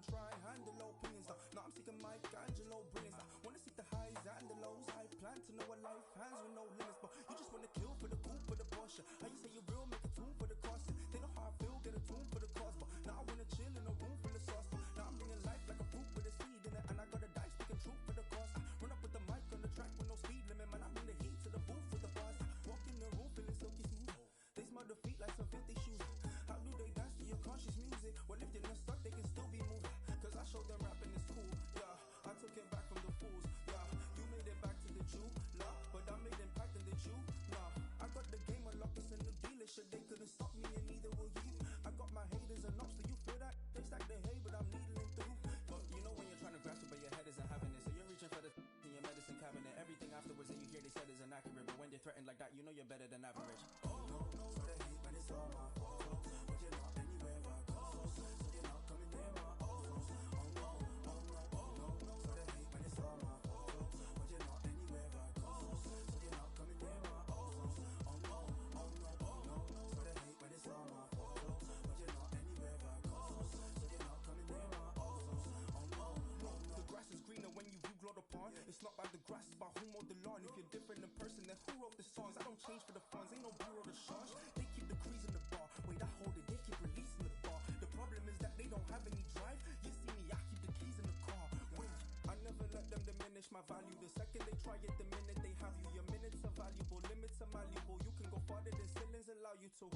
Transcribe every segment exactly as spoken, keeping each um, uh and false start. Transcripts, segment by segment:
Try handle opinions now. Now I'm seeking Michelangelo brilliance. I wanna see the highs and the lows. I plan to know a life hands with no limits. But you just wanna kill for the coupe for the Porsche. How you say you real, make a tune for the cost. They know how I feel, get a tune for the cause. But now I wanna chill in a room full of sauce. But now I'm living life like a fruit with a seed in it. And I got a dice, speaking truth for the cause. I run up with the mic on the track with no speed limit. Man, I bring the heat to the booth with the bars. Walk in the room feeling silky smooth. They smell the feet like some filthy shoes. How do they dance to your conscious music? What if they're not stuck? They can still be moving. Cause I showed them rapping is cool. Yeah, I took it back from the fools. Yeah, you made it back to the Jew. Love, but I made impact in the Jew. Nah, I got the game unlocked. It's a new dealership. They couldn't stop me, and neither will you. I got my haters and ups. Do you feel that? They stack the hay, but I'm needling through. But you know when you're trying to grasp it, but your head isn't having it. So you're reaching for the in your medicine cabinet. Everything afterwards that you hear they said is inaccurate. But when they're threatened like that, you know you're better than average. Oh no, no, so they hate when it's all my fault. But you're not anywhere I go. So you're not coming near my office. Oh no, oh no, oh no, no, so they hate when it's all my fault. But you're not anywhere I go. So you're not coming near my office. Oh no, oh no, oh no, no, so they hate when it's all my fault. But you're not anywhere I go. So you're not coming near my office. Oh no, oh no. The grass is greener when you view Glow the pond. It's not by the grass, it's by who mowed the lawn. If you're different in person, then who wrote the songs? I don't change for the funds, ain't no bureau de change. They keep decreasing the bar. Wait, I hold it, they keep releasing the bar. The problem is that they don't have any drive. You see me, I keep the keys in the car. Wait, I never let them diminish my value. The second they try it, the minute they have you. Your minutes are valuable, limits are malleable. You can go farther than ceilings allow you to.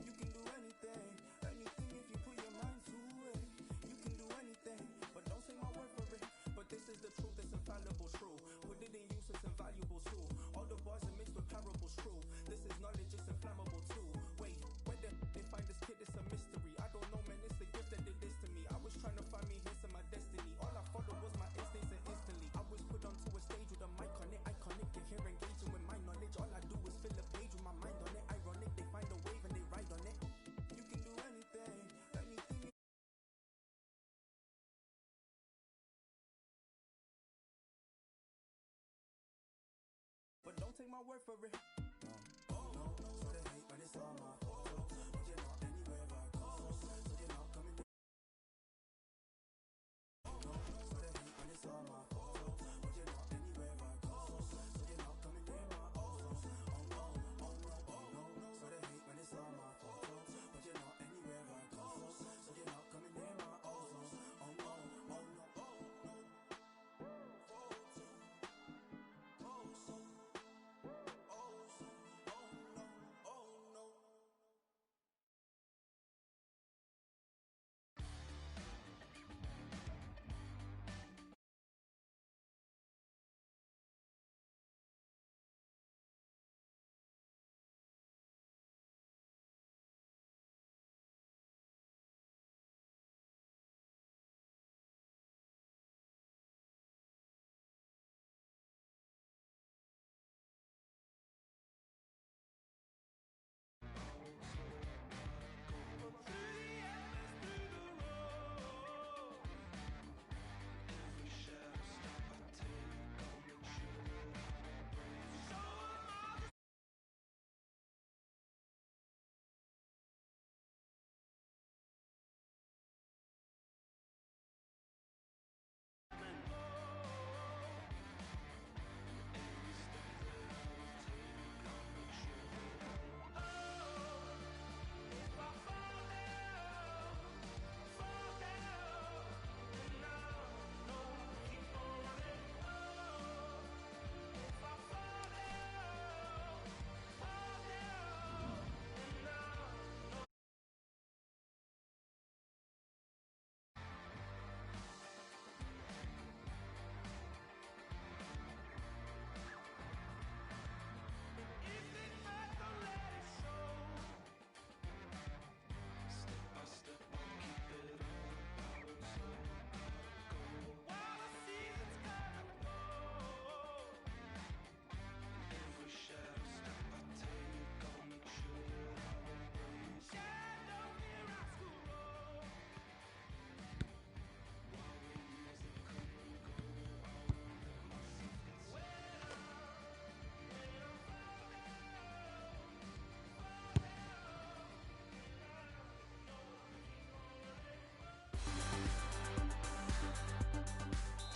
You can do anything, anything if you put your mind to it. You can do anything, but don't take my word for it. But this is the truth, it's infallible, true. Put it in use, it's invaluable too. All the bars are mixed with parables, true. This is knowledge, it's inflammable too. Wait, where the they find this kid, it's a mystery. I don't know, man, it's the gift that did this to me. I was trying to find me, hence my destiny. All I followed was my instincts, and instantly I was put onto a stage with a mic on it, iconic. If you're engaging with my knowledge, all I do is fill a page with my mind on it. Ironic, they find a wave and they ride on it. You can do anything, anything. But don't take my word for it. No. Oh no, no, so they hate when it's all my fault. But you're not anywhere I go. So you're not coming. Oh no, no, so they hate when it's all my fault. But you're not anywhere I go. So you're not coming near my office. Oh no, oh no, oh no, no, so they hate when it's all my fault. But you're not anywhere I go. So you're not coming near my office. Oh no, oh no, oh no.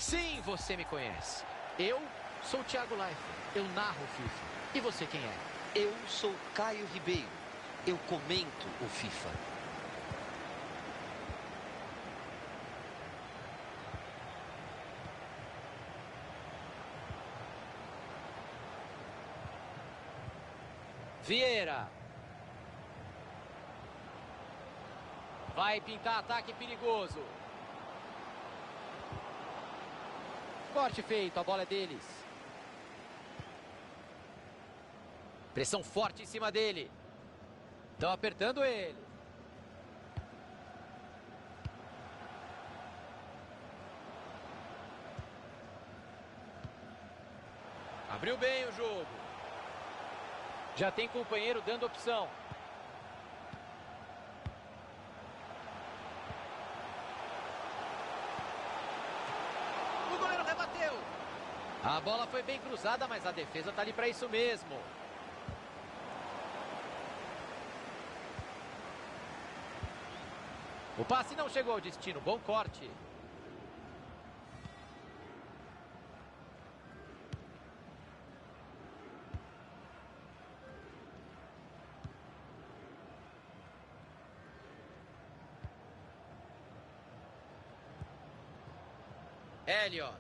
Sim, você me conhece. Eu sou o Thiago Leifert. Eu narro o FIFA. E você quem é? Eu sou Caio Ribeiro. Eu comento o FIFA. Vieira. Vai pintar ataque perigoso. Corte feito, a bola é deles. Pressão forte em cima dele. Estão apertando ele. Abriu bem o jogo. Já tem companheiro dando opção. O goleiro rebateu. A bola foi bem cruzada, mas a defesa tá ali para isso mesmo. O passe não chegou ao destino. Bom corte. Elliot.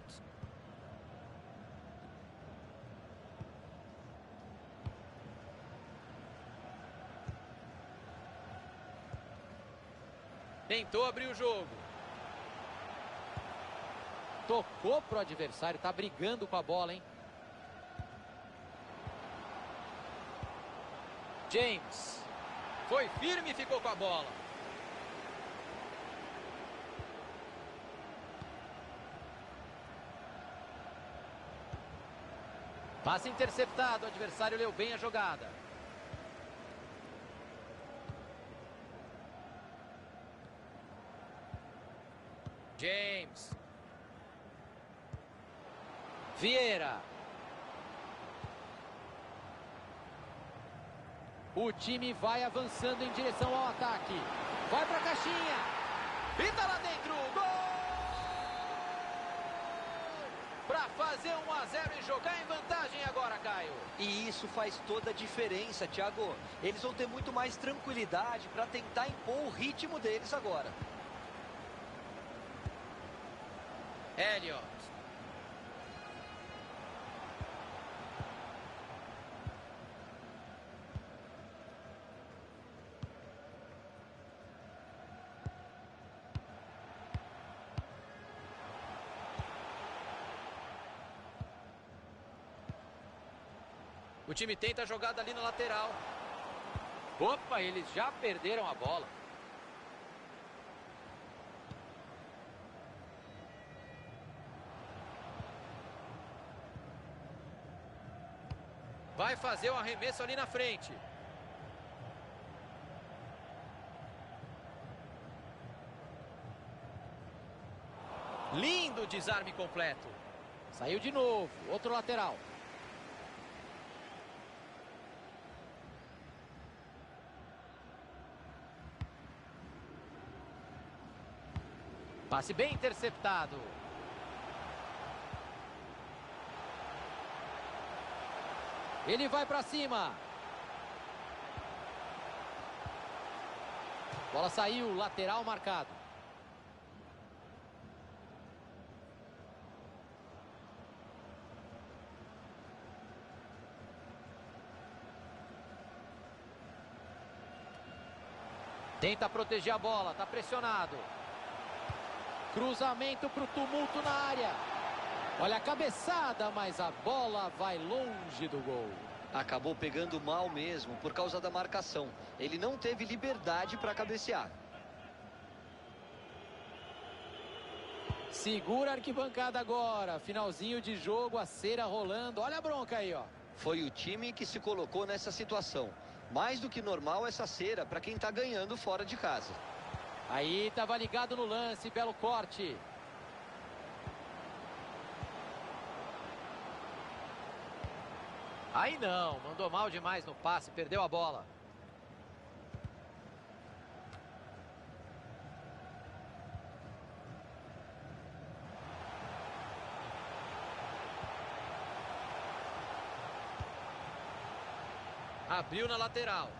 Tentou abrir o jogo. Tocou pro adversário, tá brigando com a bola, hein? James. Foi firme e ficou com a bola. Passe interceptado, o adversário leu bem a jogada. James. Vieira. O time vai avançando em direção ao ataque. Vai pra caixinha. E tá lá dentro. Gol! Pra fazer um a zero e jogar em vantagem agora, Caio. E isso faz toda a diferença, Thiago. Eles vão ter muito mais tranquilidade pra tentar impor o ritmo deles agora. Elliot. O time tenta a jogada ali na lateral. Opa, eles já perderam a bola. Vai fazer o arremesso ali na frente. Lindo desarme completo. Saiu de novo, outro lateral. Passe bem interceptado. Ele vai pra cima. Bola saiu, lateral marcado. Tenta proteger a bola, tá pressionado. Cruzamento pro tumulto na área. Olha a cabeçada, mas a bola vai longe do gol. Acabou pegando mal mesmo por causa da marcação. Ele não teve liberdade pra cabecear. Segura a arquibancada agora. Finalzinho de jogo, a cera rolando. Olha a bronca aí, ó. Foi o time que se colocou nessa situação. Mais do que normal essa cera pra quem tá ganhando fora de casa. Aí tava ligado no lance, belo corte. Aí não, mandou mal demais no passe, perdeu a bola. Abriu na lateral.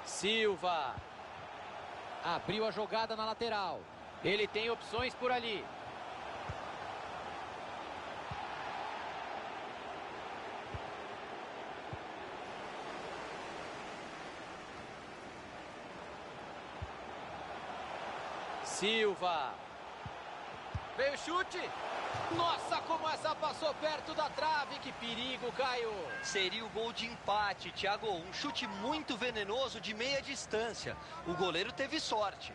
Silva. Abriu a jogada na lateral. Ele tem opções por ali. Silva. Veio o chute. Nossa, como essa passou perto da trave. Que perigo, Caio. Seria o gol de empate, Thiago. Um chute muito venenoso de meia distância. O goleiro teve sorte.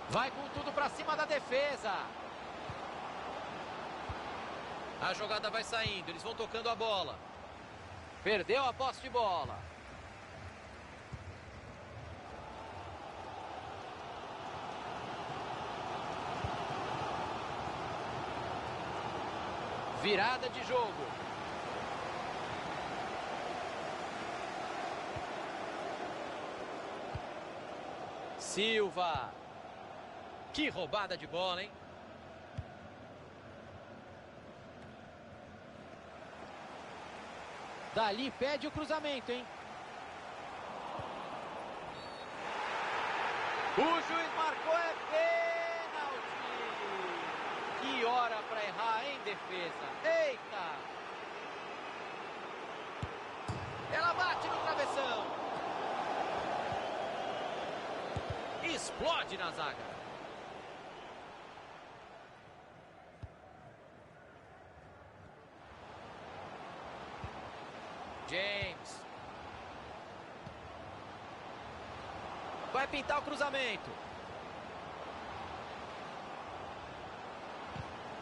Vai com tudo pra cima da defesa. A jogada vai saindo, eles vão tocando a bola. Perdeu a posse de bola. Virada de jogo. Silva. Que roubada de bola, hein? Dali pede o cruzamento, hein? O juiz marcou, é pênalti! Que hora pra errar, hein, defesa? Eita! Ela bate no travessão! Explode na zaga! James. Vai pintar o cruzamento.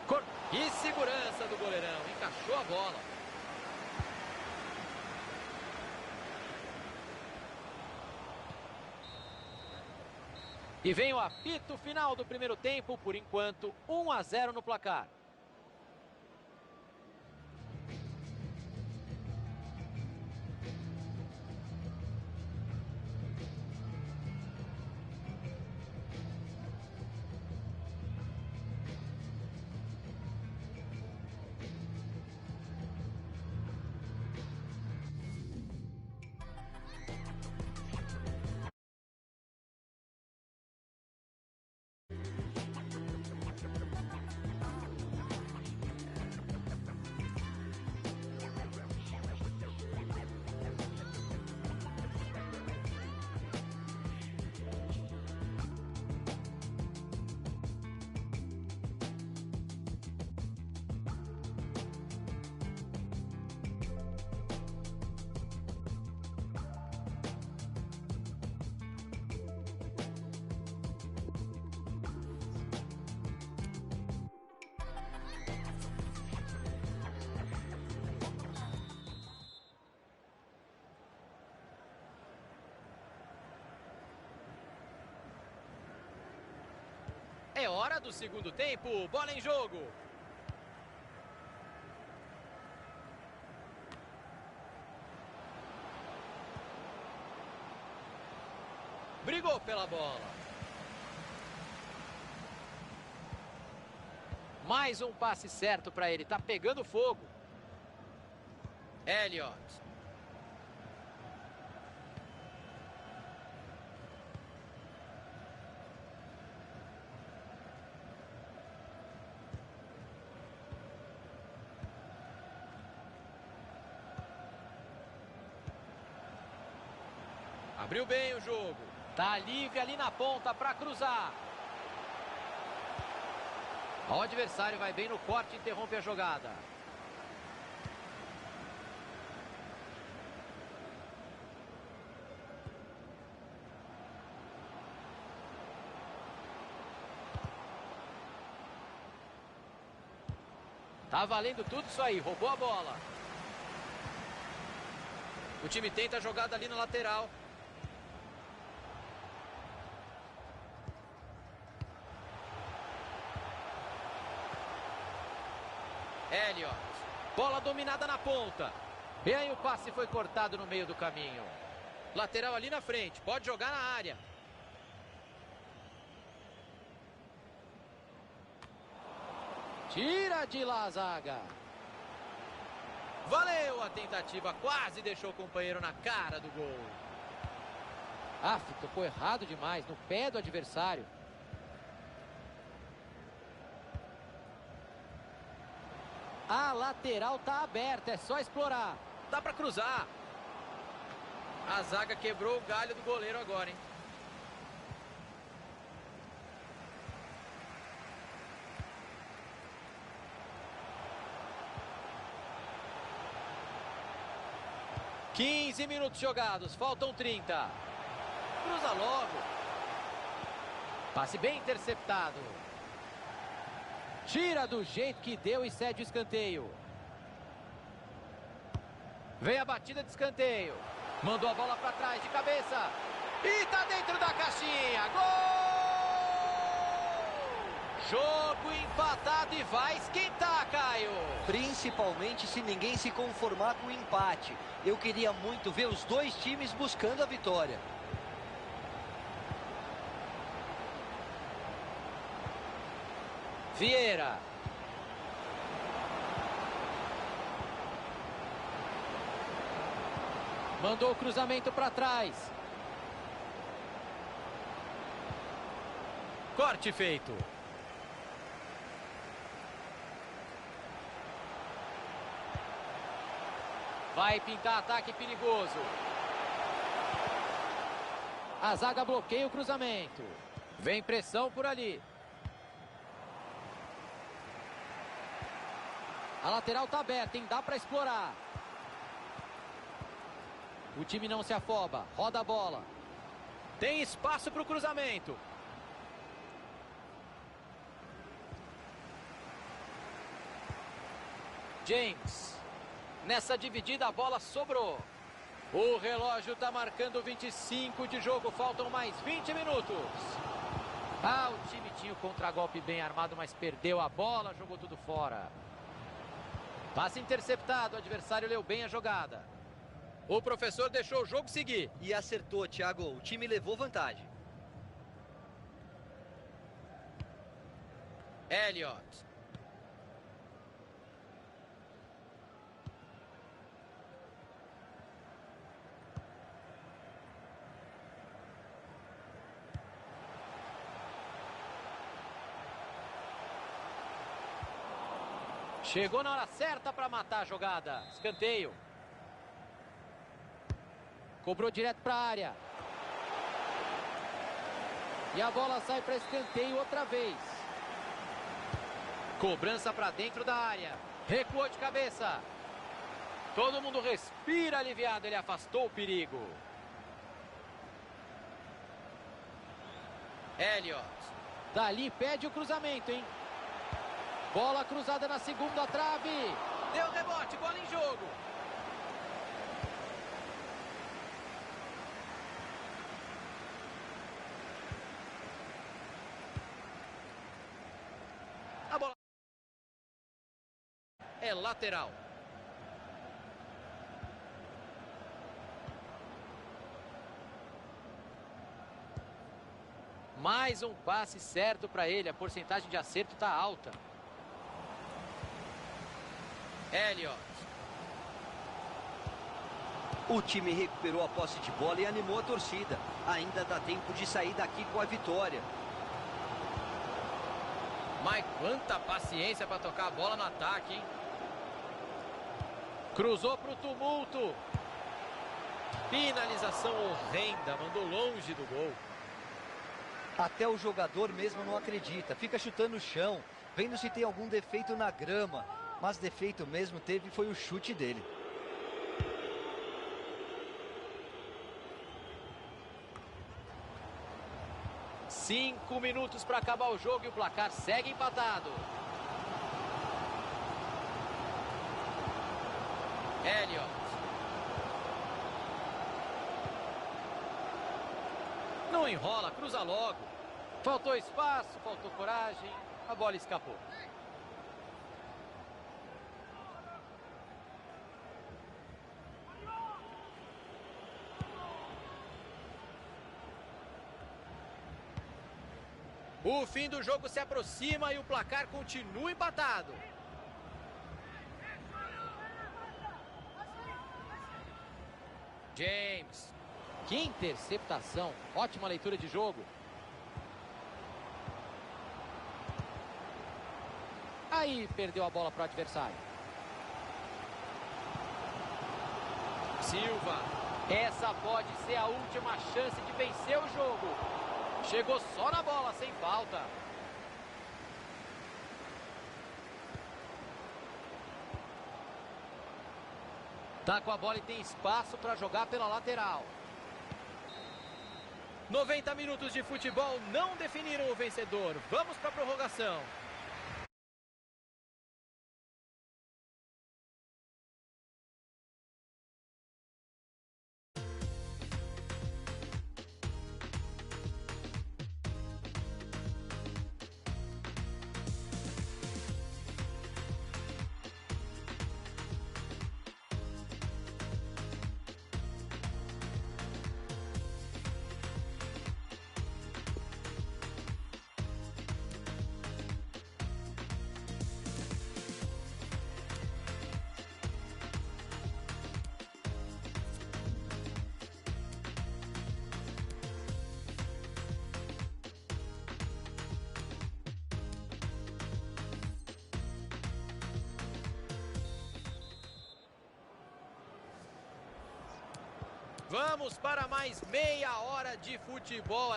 Cor- Que segurança do goleirão. Encaixou a bola. E vem o apito final do primeiro tempo. Por enquanto, um a zero no placar. É hora do segundo tempo. Bola em jogo. Brigou pela bola. Mais um passe certo pra ele. Tá pegando fogo. Elliot. Abriu bem o jogo. Tá livre ali na ponta pra cruzar. O adversário vai bem no corte e interrompe a jogada. Tá valendo tudo isso aí, roubou a bola. O time tenta a jogada ali na lateral. Elliott. Bola dominada na ponta. E aí o passe foi cortado no meio do caminho. Lateral ali na frente, pode jogar na área. Tira de lá a zaga. Valeu a tentativa, quase deixou o companheiro na cara do gol. Aff, tocou errado demais, no pé do adversário. A lateral tá aberta, é só explorar. Dá pra cruzar. A zaga quebrou o galho do goleiro agora, hein? Quinze minutos jogados, faltam trinta. Cruza logo. Passe bem interceptado. Tira do jeito que deu e cede o escanteio. Vem a batida de escanteio. Mandou a bola pra trás de cabeça. E tá dentro da caixinha. Gol! Jogo empatado e vai esquentar, Caio. Principalmente se ninguém se conformar com o empate. Eu queria muito ver os dois times buscando a vitória. Vieira. Mandou o cruzamento pra trás. Corte feito. Vai pintar ataque perigoso. A zaga bloqueia o cruzamento. Vem pressão por ali. A lateral tá aberta, hein? Dá pra explorar. O time não se afoba, roda a bola. Tem espaço pro cruzamento. James. Nessa dividida a bola sobrou. O relógio tá marcando vinte e cinco de jogo, faltam mais vinte minutos. Ah, o time tinha o contragolpe bem armado, mas perdeu a bola, jogou tudo fora. Passe interceptado, o adversário leu bem a jogada. O professor deixou o jogo seguir. E acertou, Thiago. O time levou vantagem. Elliott. Chegou na hora certa pra matar a jogada. Escanteio. Cobrou direto pra área. E a bola sai pra escanteio outra vez. Cobrança pra dentro da área. Recuou de cabeça. Todo mundo respira aliviado, ele afastou o perigo. Elliott. Dali pede o cruzamento, hein? Bola cruzada na segunda trave. Deu rebote, bola em jogo. A bola é lateral. Mais um passe certo pra ele, a porcentagem de acerto tá alta. Elliott. O time recuperou a posse de bola e animou a torcida. Ainda dá tempo de sair daqui com a vitória. Mas quanta paciência pra tocar a bola no ataque, hein? Cruzou pro tumulto. Finalização horrenda, mandou longe do gol. Até o jogador mesmo não acredita, fica chutando o chão, vendo se tem algum defeito na grama. Mas defeito mesmo teve foi o chute dele. Cinco minutos pra acabar o jogo e o placar segue empatado. Elliott. Não enrola, cruza logo. Faltou espaço, faltou coragem, a bola escapou. O fim do jogo se aproxima e o placar continua empatado. James. Que interceptação. Ótima leitura de jogo. Aí perdeu a bola para o adversário. Silva. Essa pode ser a última chance de vencer o jogo. Chegou só na bola, sem falta. Tá com a bola e tem espaço para jogar pela lateral. Noventa minutos de futebol não definiram o vencedor. Vamos para a prorrogação. Vamos para mais meia hora de futebol.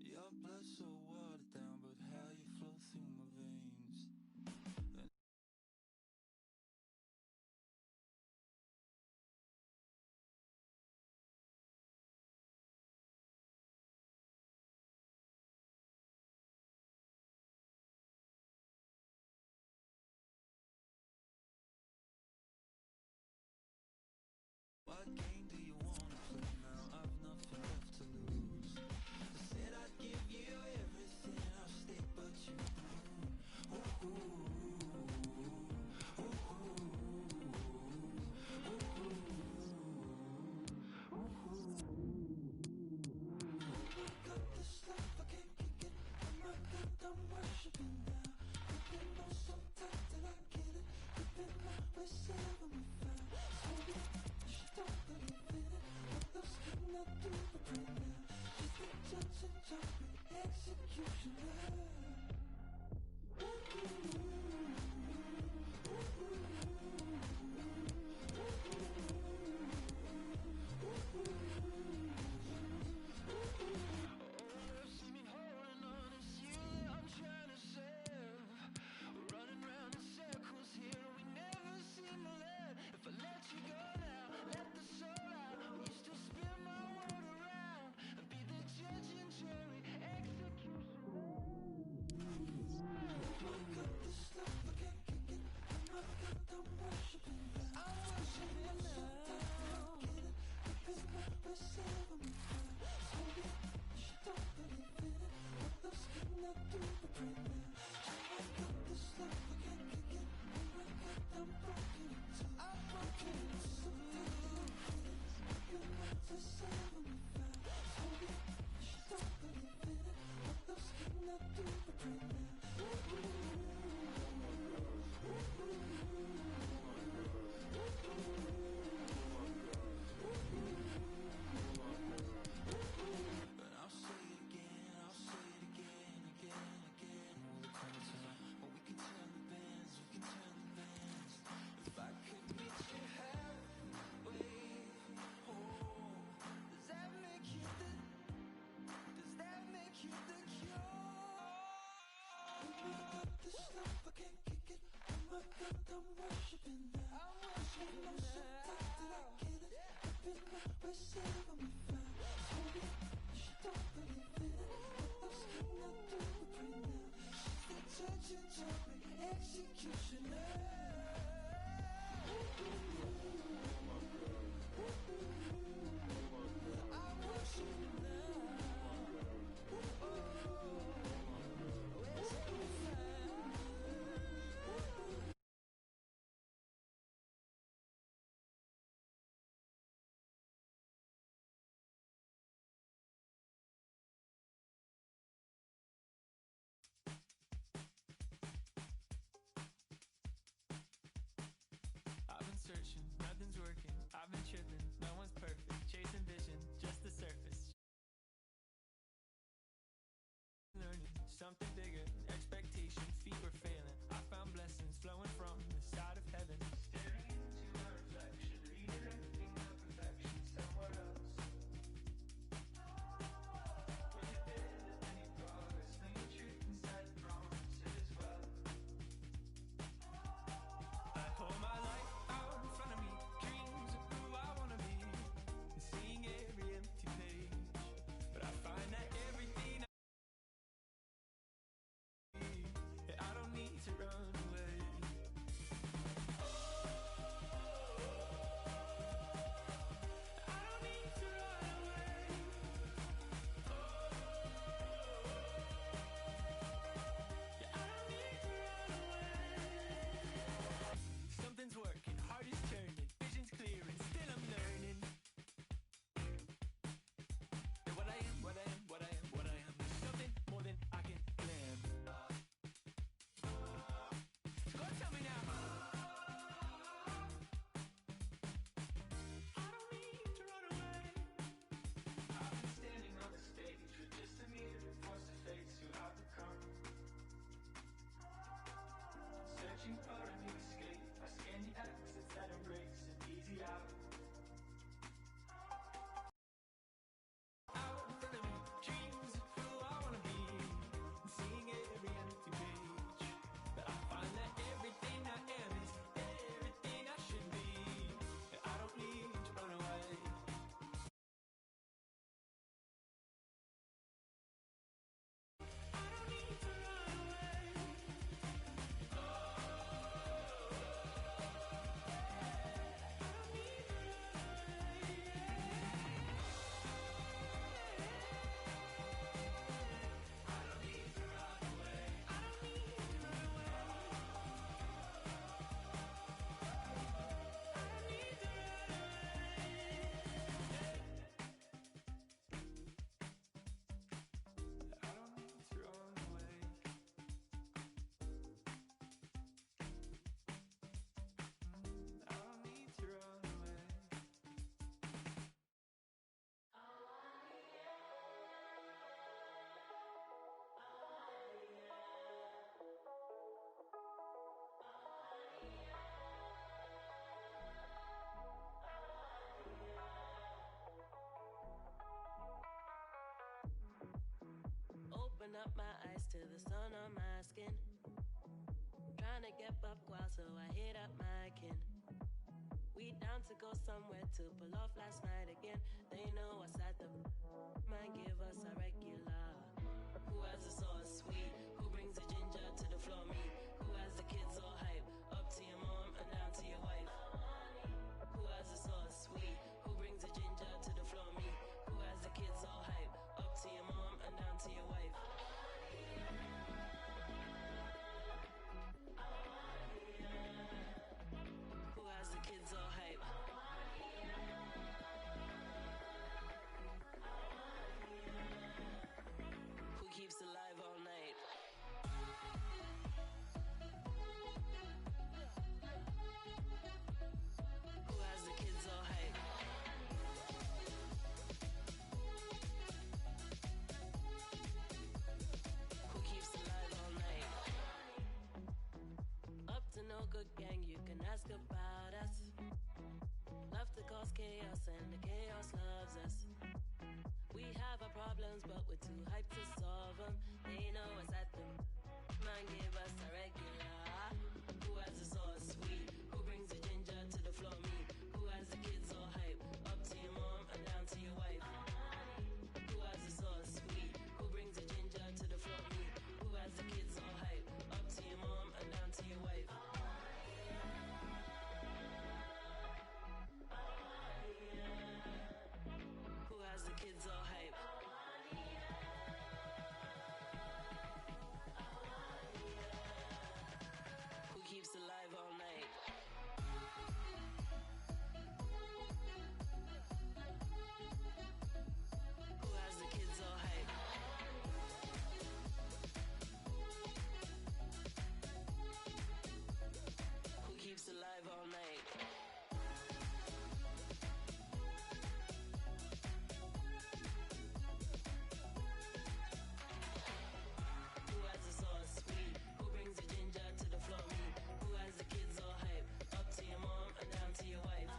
Your blood so watered down, but how you flow through my veins. What game do you wanna play now? I've nothing left to lose. I said I'd give you everything, I'll stick but you. Ooh, ooh, ooh, ooh, ooh, ooh. My eyes to the sun on my skin. Trying to get up while, so I hit up my kin. We down to go somewhere to pull off last night again. They know what's at the mind, give us our regular. Who has the sauce? Sweet. Who brings the ginger to the floor? Me. Who has the kids all hype? Up to your mom and down to your wife. Who has the sauce? Sweet. Who brings the ginger to the floor? Me. Who has the kids all hype? Up to your mom and down to your wife. Who has the kids all hype? Who keeps alive all night? Who has the kids all hype? Who keeps alive all night? Up to no good, gang, you can ask about us. Love to cause chaos and the chaos loves us. We have our problems, but we're too hyped to solve them. They know us at the mind, give us a regular. Who has the sauce? Sweet. Who brings the ginger to the floor? Me. Who has the kids all hype? Up to your mom and down to your wife. Who has the sauce? Sweet. Who brings the ginger to the floor? Me. Who has the kids all hype? Up to your mom and down to your wife. Who has the kids all hype? Who keeps alive all night? Who has the kids all hype? Who keeps alive all night? Who has the sauce? Sweet. Who brings the ginger to the floor? Me. Who has the kids all hype? Up to your mom and down to your wife.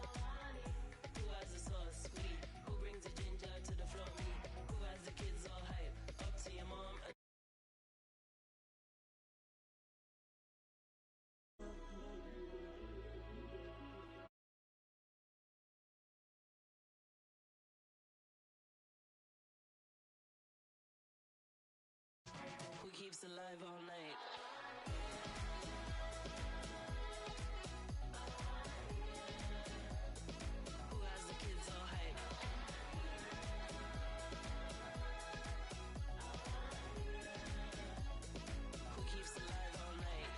Who has the sauce? Sweet. Who brings the ginger to the floor? Me. Who has the kids all hype? Up to your mom and Who keeps alive all night? Who has the kids all hype? Who keeps alive all night?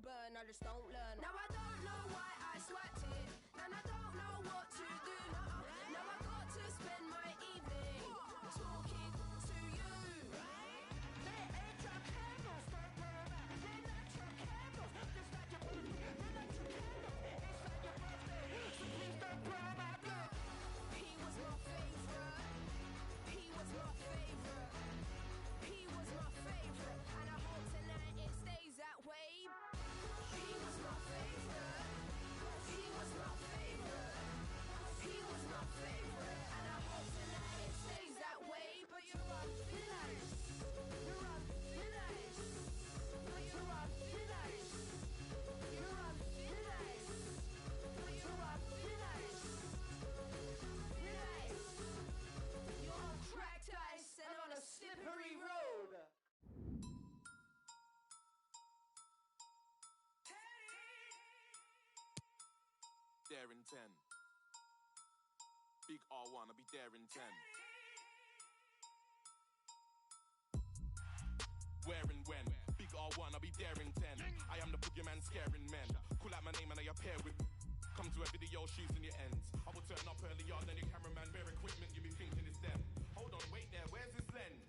Burn, I just don't learn. Now I don't know why I sweat it, and I don't know what to do. No, now I got to spend my evening talking to you. They ain't your candles, don't burn out. They not your candles, just like your birthday. They not your candles, it's like your birthday. So please don't burn out. Look. He was my favorite. He was my favorite. He was my favorite, and I hope tonight it stays that way. He was my favorite. He was my favorite. He was my favorite. And I hope tonight it stays that way. But you're unfinished. You're unfinished. But you're unfinished. You're unfinished. But you're unfinished. Finished. You're on cracked ice and on a slippery road. Daring ten. Big R one, I'll be daring ten. Where and when? Big R one, I'll be daring ten. I am the boogeyman scaring men. Call out my name and I appear with. Come to a video, shoes in your ends. I will turn up earlier than your cameraman. Bare equipment, you be thinking it's them. Hold on, wait there, where's this lens?